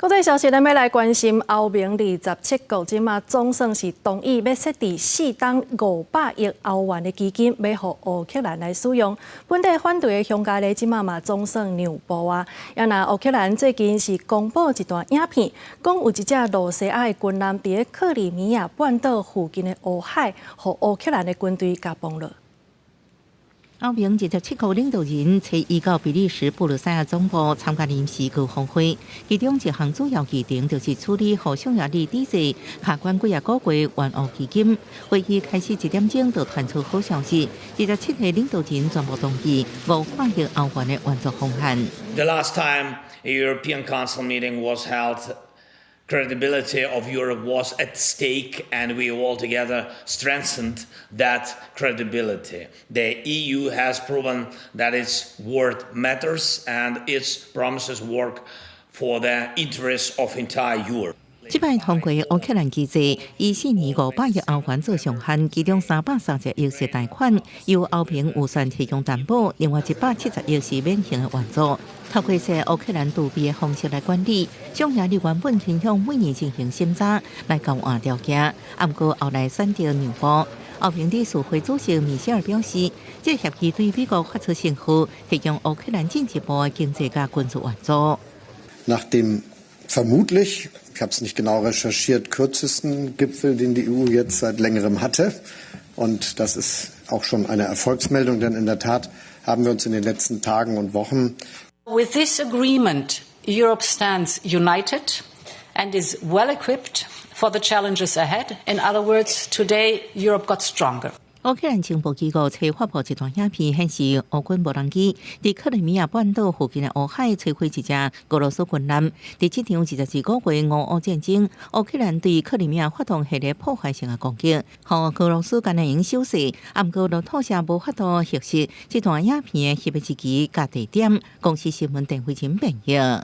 國際消息，咱欲來關心歐盟27國，這馬總算是同意欲設置4冬500億歐元的基金，欲予烏克蘭來使用。本底反對的匈牙利這馬嘛總算讓步啊！啊若烏克蘭最近是公布一段影片，講有一隻露西亞的軍艦佇克里米亞半島附近的烏海，予烏克蘭的軍隊共崩落。歐盟27國領導人初一到比利時布魯塞爾總部參加臨時高峰會，其中一項主要議程就是處理予匈牙利抵制卡關幾仔個月援烏基金。會議開始一點鐘就傳出好消息，27個領導人全部同意500億歐元的援助方案。 The last time a European Council meeting was held, credibility of Europe was at stake, and we all together strengthened that credibility. The EU has proven that its word matters and its promises work for the interests of entire Europe. 這擺通過烏克蘭機制，以4年500億歐元做上限，其中330億是貸款，由歐盟預算提供擔保，另外170億是免還的援助。透過說烏克蘭儲備的方式來管理，匈牙利原本傾向每年進行審查來交換條件，毋過後來選擇讓步。歐盟理事會主席米歇爾表示，這協議對美國發出信號，提供烏克蘭進一步的經濟佮軍事援助。 Nach dem vermutlich, ich habe es nicht genau recherchiert, kürzesten Gipfel, den die EU jetzt seit längerem hatte. Und das ist auch schon eine Erfolgsmeldung, denn in der Tat haben wir uns in den letzten Tagen und Wochen With this agreement, Europe stands united and is well equipped for the challenges ahead. In other words, today Europe got stronger. 烏克蘭情報機構初發布一段影片，顯示烏軍無人機佇克里米亞半島附近的烏海摧毀一隻俄羅斯軍艦。佇這場24個月烏俄戰爭，烏克蘭對克里米亞發動系列破壞性的攻擊，予俄羅斯敢若會用守勢，毋過路透社無法度核實這段影片的翕的日期佮地點。公視新聞鄧慧琴編譯。